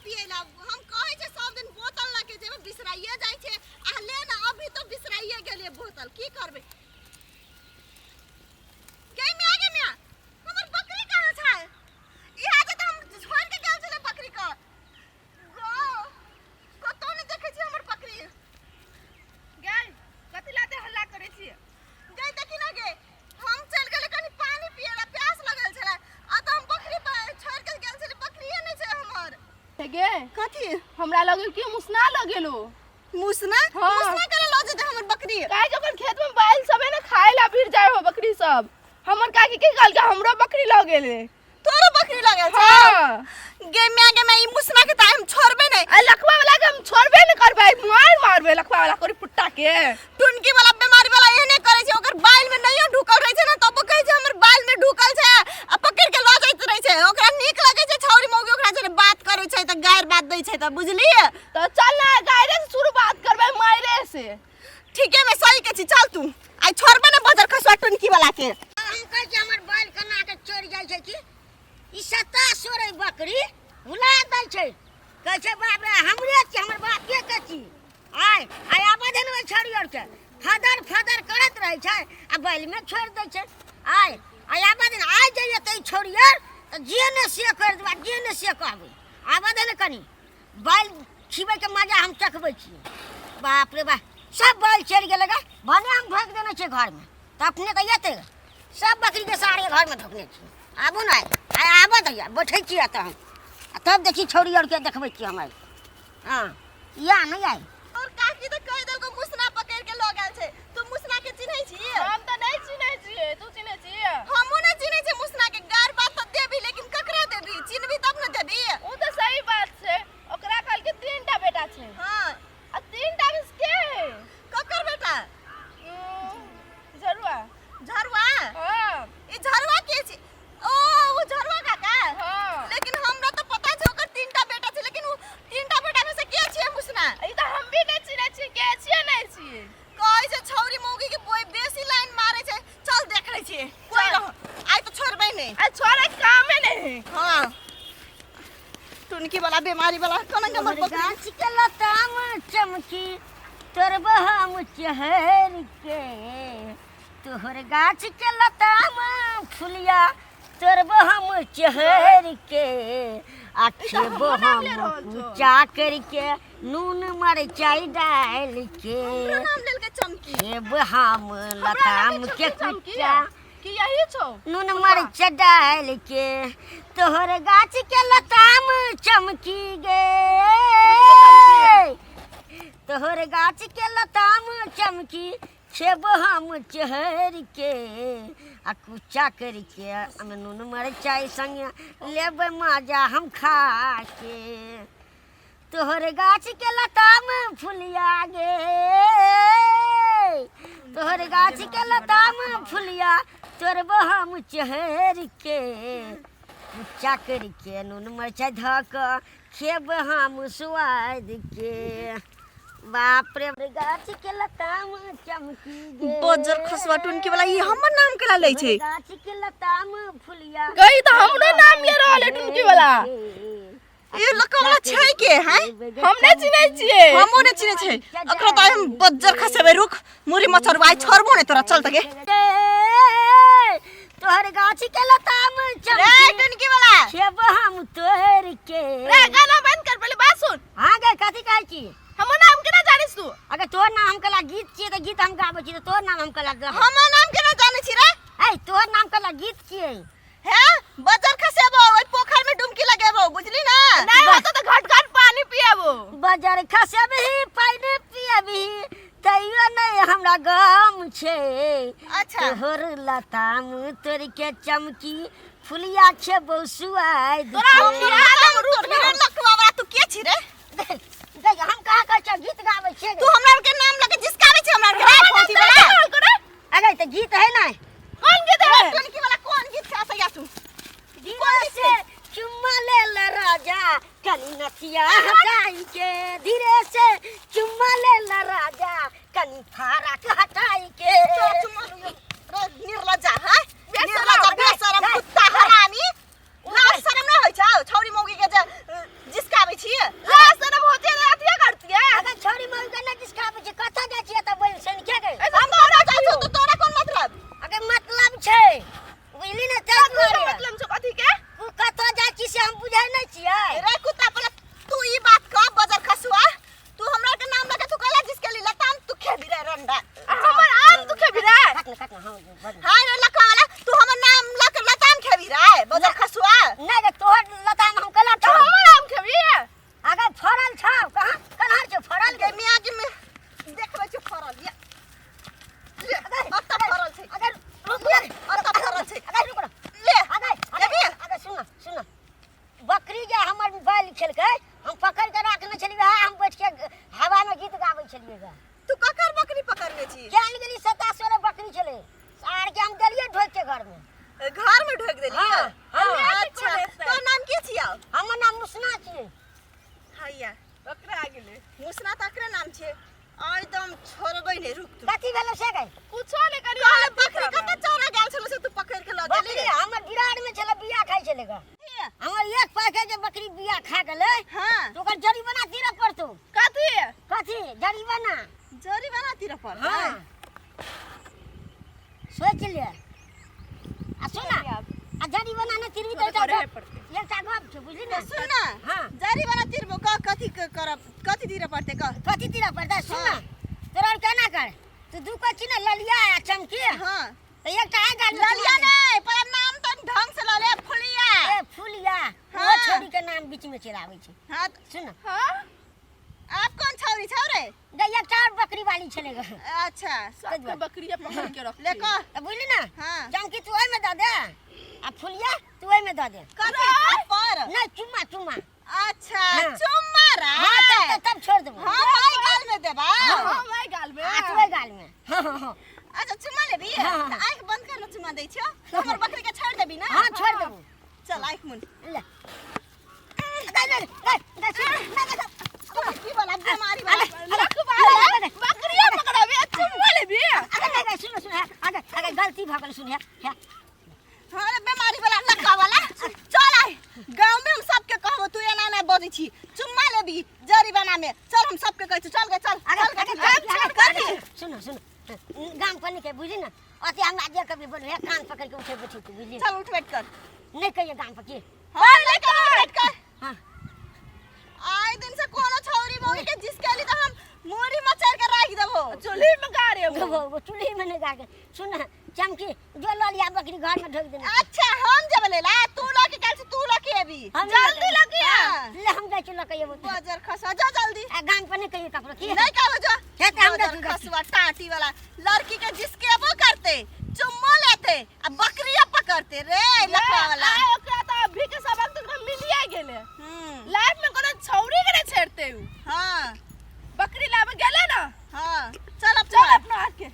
पिए ला। हम कहै छै सब दिन बोतल लऽ के जेबै, बिसराइए जाइ छै। आ ले ने, अभी तो बिसराइए गेलियै बोतल। की करबै? गे माय, गे माय, हमर बकरी कहाँ छै? इहा जे तऽ हम छोड़ि के गेल छलै बकरी के। गो, कतौ नहि देखै छी हमर बकरी। गै, कथी लाते हल्ला करै छियै? गै, देखी ना गे, हम चलि गेलै कनि पानि पिए ला, प्यास लगल छलै, आ तऽ हम बकरी छोड़ि के गेल छलै, बकरिए नहि छै हमर। हे गे। कथी? हमरा लगल कि मुसना लग गेलो। मुसना? हाँ। मुसना केना लऽ जेतै हमर बकरी? काहे कि ओकर खेत में बैल सब है ने, खाए ला भिड़ जाए हो बकरी सब। हमर काकी की कहलकै, हमरो बकरी लऽ गेलै। तोरो बकरी लगल छै? हाँ। गे माय, गे माय, ई मुसना के तऽ हम छोड़बे नहि। आ लखवा वाला के हम छोड़बे नहीं करबै, मार मारबै लखवा वाला कोरी पुट्टा के। टुनकी वाला, बीमारी वाला एहने करै छै। ओकर बाल में नहियो ढुकल रहै छै ने, तबो कहै छै हमर बाल में ढुकल छै, आ पकड़ के लऽ जाइत रहै छै। ओकरा नीक लगै छै छौरी मौगी ओकरा जरे बात करै छै तऽ गारि बात दै छै तऽ, बुझलियै? तो चल ना, गायरे से शुरू बात करबै, मारे से। ठीके में सही के छी। चल तू, आइ छोड़बे ने बजर खसुआ टुनकी वाला के। हम कहै छी हमर बैल केना के चोरि जाइ छै कि ई सत्ता सोरे बकरी भुला दै छै। कहै छै बाप रे, हमरे छी, हमर बापे के छी। आइ आइ आबऽ दे ने ओहि छड़ी आरके, फदर फदर करैत रहै छै आ बैलमे छोड़ि दै छै। आइ आइ आबऽ दे ने, आइ जइए तऽ ई छौड़ी आर तऽ जे ने से करि देबै, जे ने से कहबै। आबऽ दे ने कनि, बैल खिबैके मजा हम चखबै छियै। बाप रे बाप, सब बैल चलि गेलै गे। भने हम ढोकि देने छियै घरमे तऽ अपने तऽ एतै। सब बकरीके सारे घरमे ढोकने छियै। आबू ने, आइ आइ आबऽ दैया, बैठै छियै एतऽ हम आ तब देखी छौड़ी आरके देखबै छियै हम आइ। हँ, या नहि आइ। और काकी तऽ कहि देलको मुसना पकड़ि के लऽ गेल छै। तू मुसना के चिन्है छी? हम तऽ नहीं चिन्है छियै, तू चिन्है छियै? हमहूँ नहि चिन्है छियै मुसना के। गार बात तऽ देबी, लेकिन ककरा देबी? चिन्हबी तब ने देबी। ओ तऽ सही बात छै। ओकरा कहलकै 3 टा बेटा छै। आ 3 टा में से के है? ककर बेटा? झरुआ। झरुआ? हाँ। ई झरुआ के छी? ओ, ओ झरुआ काका? हाँ। लेकिन हमरा तऽ पता छै ओकर 3 टा बेटा छै, लेकिन ओ 3 टा बेटा में से के छियै मुसना? ई तऽ हम भी नहीं चिन्है छियै, के छियै नहीं छियै। कहै छै छौरी मौगी के बोई बेसी लाइन मारे छै। चल, देख लै छियै कोई चल। रह, आइ तऽ छोड़बै नहि। आ छोड़े के कामे नहीं है। हाँ, टुनकी वाला, बीमारी वाला कोना के हमर तोहर बकरी। गाछ के लताम चमकी तोरब हम चहर के, तोहर गाछ के लताम फुलिया तोरब हम चहर के, आ खेबो हमरो नाम हम ले रहल छौ। कुचा करके नून मरचाई डाल के। हमरो नाम लेलकै चमकी। खेब हम हमरा लताम लगै छौ के कि चमकी कुचा कि यही छौ नून मरच डाल के, तोहर गाछ के लताम चमकी गे, तोहर गाछ के लताम चमकी खेब हम चहर के आ कुचा करके हम नून मरचाई संगे लेब मजा हम खा के, तोहर गाछ के लताम फुलिया गे, तोहर गाछ के लताम फुलिया तोड़ब हम चहर के, कुच्चा करके नून मरचाइ धऽ कऽ खेब हम स्वाद के। बाप रे, गाछ के लताम चमकी गे। बजर खसुआ टुनकी वाला, ई हमर नाम केला लै छै? गाछ के लताम फुलिया। गई, तऽ हमरो नाम ले रहल है टुनकी वाला। ई लड़का वाला छै के हैं? हम नहीं चिन्है छियै। हमहूँ नहि चिन्है छै ओकरा। तऽ हम बज्जर खसेबै, रुक। मुरी मचरबै, छोड़बो नहि तोरा। चल तऽ गे। तोहर गाछ के लताम रे चमकी टुनकी वाला, खेब हम तोहर के। रे, गाना बंद कर, पहले बात सुन। हाँ गे, कथी कहै छी? हमर नाम केना जानिस तू? अगर तोहर नाम हम कला गीत छियै तऽ गीत हम गाबै छी तऽ तोहर नाम हम कला गाबै। हमर नाम केना जानै छी रे? ऐ, तोहर नाम कला गीत छियै। हे, बजर खसेबो, ओइ पोखर में डुबकी लगेबो, बुझली ना? नहीं होतो तो घट घट पानी पियाबो। बजर खसेबही, पानि पियबही, तैयो नहि हमरा गम छै। तोहर लताम तोड़ के चमकी फुलिया खेबौ सुआद तोरा हम के। खिया देब, रुक रे लकवा वाला, तू के छी रे? देख, हम कहाँ कहै छियै, गीत गाबै छियै। तू हमरा के नाम लके जिसकाबै छी हमरा के रे फौजी वाला। अरे, तऽ गीत है ने। कौन गीत है? टुनकी वाला, कौन गीत छै सैया तू? धीरे से चुम्मा ले ले राजा कनी नथिया हटाई के, धीरे से चुम्मा ले ले राजा कनी फारक हटाई के। तोरा चुम्मा लू रे निर्लज्जा? हां, निर्लज्जा, बेशरम, रे, कुत्ता, हरामी। लाज शरम नहि होइ छौ छौरी मौगी के जे जिसकाबै छी? बजर खसुआ। नहीं रे, तोहर लताम हम केना तो छोड़ब? हमर आम खेबी? अगर फड़ल छौ कहाँ कन्हर छौ फड़ल? के मियाँ के में देखबै छै फड़ल ये। ले, अत्ता फड़ल छै। अगर रुक जा। अत्ता फड़ल छै। अगर रुक ना। ले। अगर लेबी? अगर सुन ना, सुन ना, बकरी जे हमर बैल खेलकै, हम पकड़ के राखने छलियै, वएह हम बैठ के हवा में गीत गाबै छलियै गे। तू ककर बकरी पकड़ने छी? जान गेली, 27 बकरी छलै आर के हम देलियै ढोकि के घर में। घर में ढोक देली? हाँ, हाँ। अच्छा, तोर नाम की छियौ? हमर नाम मुसना छियै। हैया। ओकरा आ गेलै। मुसना तऽ अकरे नाम छै। एकदम छोड़बै नहि, रुक तू। कथी भेलो से गई? कुछो नहि करी। कहले बकरी कतऽ चौरा गेल छलो से तू पकड़ के लऽ बकरी गेली? हमर बिरार में छलै, बिया खाइ छलै ग। हमर एक पाइ के जे बकरी बिया खा गेलै हाँ। तऽ ओकर जरिमाना तीरऽ पड़तौ। कथी? कथी जरिमाना? जरिमाना तीरऽ पड़तै? हाँ, सोच ले आ सुन ना, आ जरिमाना नहि तिरबी तऽ एकटा करे गप, पड़तै। एकटा गप छै, बुझली ने? सुन ना। हाँ। जरिमाना तीरबो कह, कथी करब, कथी तीरऽ पड़तै कह। कथी तीरऽ पड़तै, सुन ना। हाँ। तोरा और केना कर, तू दू कथी ने ललिया आ चमकी। हाँ। तऽ एकटा आइ गाल में ललिया चुमा दे। नहीं, पर नाम तो ढंग से लले, फुलिया। ए फुलिया। हाँ। ओ छोरी के नाम बीच में चलि आबै छै। हाँ। सुन ना। हाँ। आप कौन छौरी छौ रे? गै, एकटा और बकरी वाली छलै ग। अच्छा। सबके बकरिया पकड़ के रख। ले कह। तऽ बुझली ना? हाँ। चमकी तू ओहिमे दऽ दे आ फुलिया तू ओहिमे दऽ दे। कथी थप्पड़? नहि, चुम्मा, चुम्मा। अच्छा। हाँ। चुम्मा रे। हाँ, तब तब तब छोड़ देबो। हाँ, भाई गाल में देबा। हाँ, मैं गाल में। आ तू ओहि गाल में। हाँ हाँ हाँ। अच्छा, चुम्मा लेबी? हाँ। तऽ आँखि बंद कर न चुम्मा दै छियौ। हमर बकरी के छोड़ देबी ना? हाँ, छोड़ देबो। चल, आँखि मुन। ले, गै गै गै गै, सुन ना, गै, गै। की वाला बीमारी वाला। लखवा बकरिया पकड़ाबे आ चुम्मा लेबी? अरे नहीं गै, सुन सुन, अगर अगर गलती भऽ गेल, सुन हे। अरे बीमारी वाला लक्का वाला, चल आइ गाँव में, हम सबके कहबो तू एना एना बजै छी, चुम्मा लेबी जरिमाना में। चल, हम सबके कहै छी, चल गे, चल। अरे चल गे। अरे चल, अरे, कथी? सुन सुन, गाम पर नहीं के, बुझली ना, अति हमरा जे कभी बोलू हे, कान पकड़ के उठे बैठे तू, बुझली? चल, उठ बैठ कर। नहीं कहिए गाम पर की। हाँ, नहीं कर, उठ बैठ कर। हाँ। आइ दिन से कोनो छौरी मौगी के जिसके ली तो हम मुड़ी मचर के राख देबो। चूल्ही में गाड़े। वो चूल्ही में नहीं गाड़ के, सुन ना चमकी, जो लऽ लिया बकरी घर में ढोक देना। अच्छा, हम जब लेला तू लके काल से तू लके अबी। हम जल्दी लके आ। ले, हम जाइ छी लऽ के एबो। बजर खसुआ, जा जल्दी। आ गाम पर नहीं कहिए ककरो की। नहीं कहबो, जा। हे तऽ हम बजर जाइ छी। खसुआ टाटी वाला, लड़की के जिसके वो करते चुम्मा लेते आ बकरिया पकड़ते रे लफड़ा वाला। आय ओकरा तऽ अभी के सबक तऽ ओकरा मिलिए गेलै। लाइफ में कोनो छौरी के नहीं छेड़ते उ। हाँ। बकरी लाबे गेलै ना। हाँ, चल अब। चल अपना हाथ के।